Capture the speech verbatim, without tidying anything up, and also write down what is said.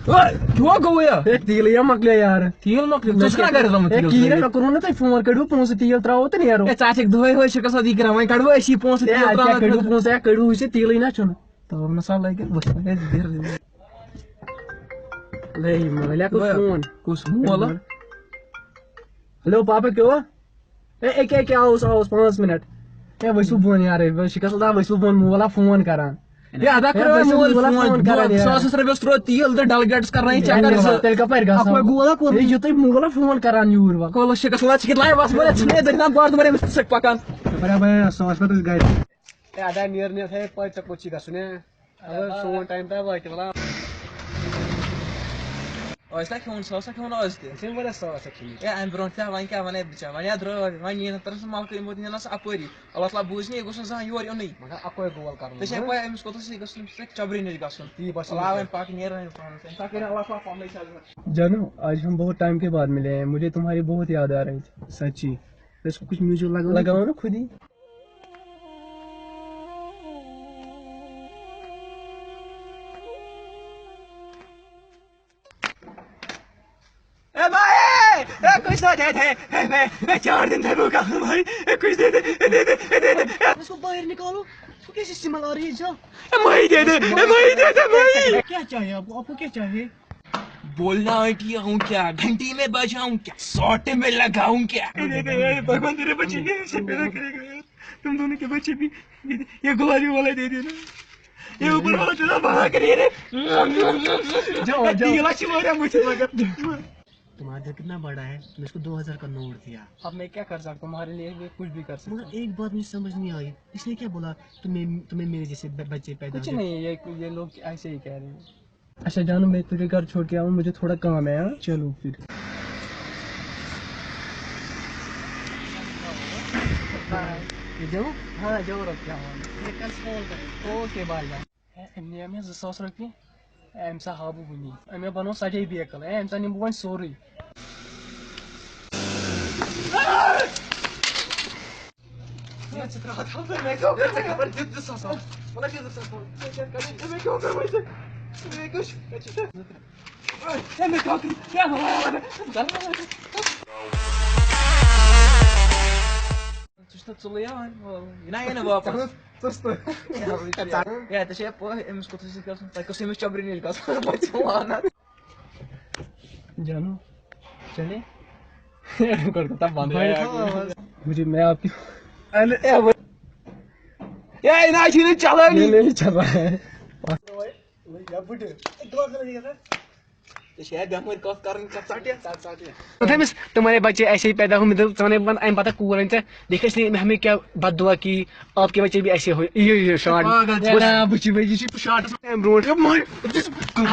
اوے، کیٛاہ گوٚو یہِ؟ ہے، تیٖلٕے یا مۄکلیو یارٕ۔ تیٖل مۄکلیو؟ ژٕ اوسُکھ نا گرِ ترٛوومُت ہے، تیٖل؟ کِہیٖنۍ نہ، مےٚ کوٚروٕ نہٕ تۄہہِ فون، کٔڑِو پونٛسہٕ، تیٖل ترٛاوو تہٕ نیرو۔ ہے، ژٕ آسکھ دۄہَے ہُہے شِکَس اَتھ یہِ کران، وۄنۍ کَڑو أسی پونٛسہٕ، ہے، تیٖل اَدٕ کیٛاہ ترٛاوان کٔڑِو خٲطرٕ۔ پونٛسہٕ، ہے، کٔڑِو وٕچھِو، تیٖلٕے نہ چھُنہٕ۔ تَوَے نہ سا لَگہِ، وٕچھ، ہے، دِر۔ ہے، مٲلۍ، ہا کوٚت ہے، فون؟ کُس مول؟ ہیلو، پاپا، کیٛاہ ہوا؟ ہے، أکیٛاہ، أکیٛاہ، آوُس، آوُس، پانٛژھ مِنٹ۔ ہے، ؤسِو بۄن یارٕ، شِکَس ادا، ؤسِو بۄن، مول ہا فون کران۔ ہے، ادا ہے، کَرو ؤسِو مول مول ہا فون فون، کران دۄہ یارٕ۔ ساسَس رۄپیَس ترٛوو تیٖل تہٕ ڈل گیٹَس کرنٲیِن ہے، چکر ہے، زٕ۔ تیٚلہِ کَپٲرۍ گژھو؟ اَپٲرۍ گولا کوٚر۔ ہے، یہِ تۄہہِ مول ہا فون کران یوٗر وۄنۍ۔ کولَس شِکَس وَلا ژٕ کِتھ لایہِ وَس وَلہٕ ژٕ نے دٔرۍ نا بار دُبارٕ أمِس سۭتۍ پَکان۔ خبر ہے بھیا، سُہ آسہِ پَتہٕ أسۍ گَرِ۔ ہے، ادا نیر نیر ہے، پَے ژےٚ کوٚت چھِ گژھُن، ہے؟ اگر سون ٹایم تہِ واتہِ، وَلا۔ ٲسۍ نا کھیوٚن، سُہ اوس نا کھیوٚن ٲسۍ تہِ۔ أسۍ ہے واریاہ ساس اَکھ کھیٚمٕتۍ۔ ہے، اَمہِ برونٛٹھ تہِ وۄنۍ کیٛاہ وَنَے بہٕ ژےٚ؟ وۄنۍ ہا درٛاو، وۄنۍ یی نہٕ تٔرٕس مَلکہٕ، یِمو تہِ نِنَس اَپٲری۔ اللہ تعالیٰ بوٗزِ نہٕ، یہِ گوٚژھ نہٕ زانٛہہ یور یُنٕے۔ مگر اَکوے گول کَرُن ژےٚ چھےٚ حظ۔ پَے أمِس کوٚتَس چھِ گژھُن؟ أمِس چھِ چَبرِ نِش گژھُن۔ تی باسان وَلا مےٚ۔ وۄنۍ پَکھ، نیرو أمِس پانَس۔ أمِس ہا کٔرِن اللہ تعالیٰ پَنٕنُے سَزا۔ جانو، آج ہم بہت ٹائم کے بعد ملے ہیں، مجھے تمہاری بہت یاد آ رہی تھی، سچی۔ اس کو کچھ میوزک لگاؤ نا۔ لگاؤ نا خود ہی۔ اے بھائی، اے کچھ تو دے دے، اے میں، میں چار دن تھے بھوکا ہوں بھائی، اے کچھ دے دے، اے دے دے، اے دے دے۔ اس کو باہر نکالو، اس کو کیسی سمل آ رہی ہے جا؟ اے مائی دے دے، اے مائی دے دے، مائی۔ کیا چاہیے آپ کو؟ آپ کو کیا چاہیے؟ بولنا آنٹی آؤں کیا؟ گھنٹی میں بجاؤں کیا؟ سوٹے میں لگاؤں کیا؟ اے دے دے، اے بھگوان تیرے بچے نے ایسے پیدا کرے گا یار۔ تم دونوں کے بچے بھی، یہ گلابی والا دے دینا۔ یہ اوپر والا تیرا بڑا کرے رے۔ جاؤ، جاؤ۔ یہ لاچی مارا مجھے لگا۔ تمہارا دل کتنا بڑا ہے؟ تم اس کو دو ہزار کا نوٹ دیا۔ اب میں کیا کر سکتا ہوں؟ تمہارے لیے میں کچھ بھی کر سکتا ہوں۔ مگر ایک بات مجھے سمجھ نہیں آئی، اس نے کیا بولا، تمہیں، تمہیں میرے جیسے ب-، بچے پیدا ہو جائیں؟ کچھ نہیں، یہ، یہ لوگ ایسے ہی کہہ رہے ہیں۔ اچھا جانو، میں تجھے گھر چھوڑ کے آؤں، مجھے تھوڑا کام ہے، ہاں؟ چلو پھر۔ یہ جاؤ؟ ہاں، جاؤ، رکھ کے آؤں۔ یہ کل فون کر۔ Okay, bye, bye. ہے، أمۍ نِیے مےٚ زٕ ساس رۄپیہِ۔ ہے، أمۍ سا ہاو بہٕ وٕنی۔ أمۍ ہا بنوو سجے بیکل۔ ہے، أمۍ سا نِمہٕ بہٕ وۄنۍ سورُے۔ ہے، ژٕ ترٛاو، تھاو، ژٕ مےٚ کیٛاہ کوٚر؟ ژےٚ خبر دیُت زٕ ساس۔ مطلب، یہِ زٕ ساس۔ ژےٚ کیٛاہ کَرُن؟ ژےٚ مےٚ کیٛاہ کوٚر وۄنۍ؟ ژےٚ مےٚ کیٛاہ چھُ؟ ہے، مےٚ کیٛاہ کوٚر؟ کیٛاہ گوٚو؟ ژٕ چھُکھ نہٕ ژوٚلُے یِوان، یہِ نہ یی نہٕ واپس۔ ژٕ چھُکھ نہٕ۔ ہے، ژےٚ چھےٚ پَے، أمِس کوٚت چھُ گژھُن؟ تۄہہِ گوٚژھ أمِس چۄبرِ نِش گژھُن۔ پَتہٕ چھُ وَنان۔ جانو، چلے؟ گۄڈٕ کَر تَتھ بنٛد۔ مجھے، میں آپ کی اے، نہ چھُے نہٕ چلٲنی۔ یہ نہیں چل رہا ہے۔ ژےٚ چھےٚ بیٚمٲرۍ کَتھ کَرٕنۍ، ژےٚ ژَٹہِ، ژَٹہِ، ژَٹہِ۔ تٔمِس، تمہارے بچے ایسے ہی پیدا ہوں، مطلب، ژٕ وَنَے وَن اَمہِ پَتہٕ کوٗر أنۍ ژےٚ، دیکھ، اس نے ہمیں کیا بد دعا کی، آپ کے بچے بھی ایسے ہوئے۔ یہ، یہ شاٹ۔ پاگل، ژےٚ نا، بہٕ چھُس، بہٕ چھُس شاٹَس منٛز اَمہِ برونٛٹھ۔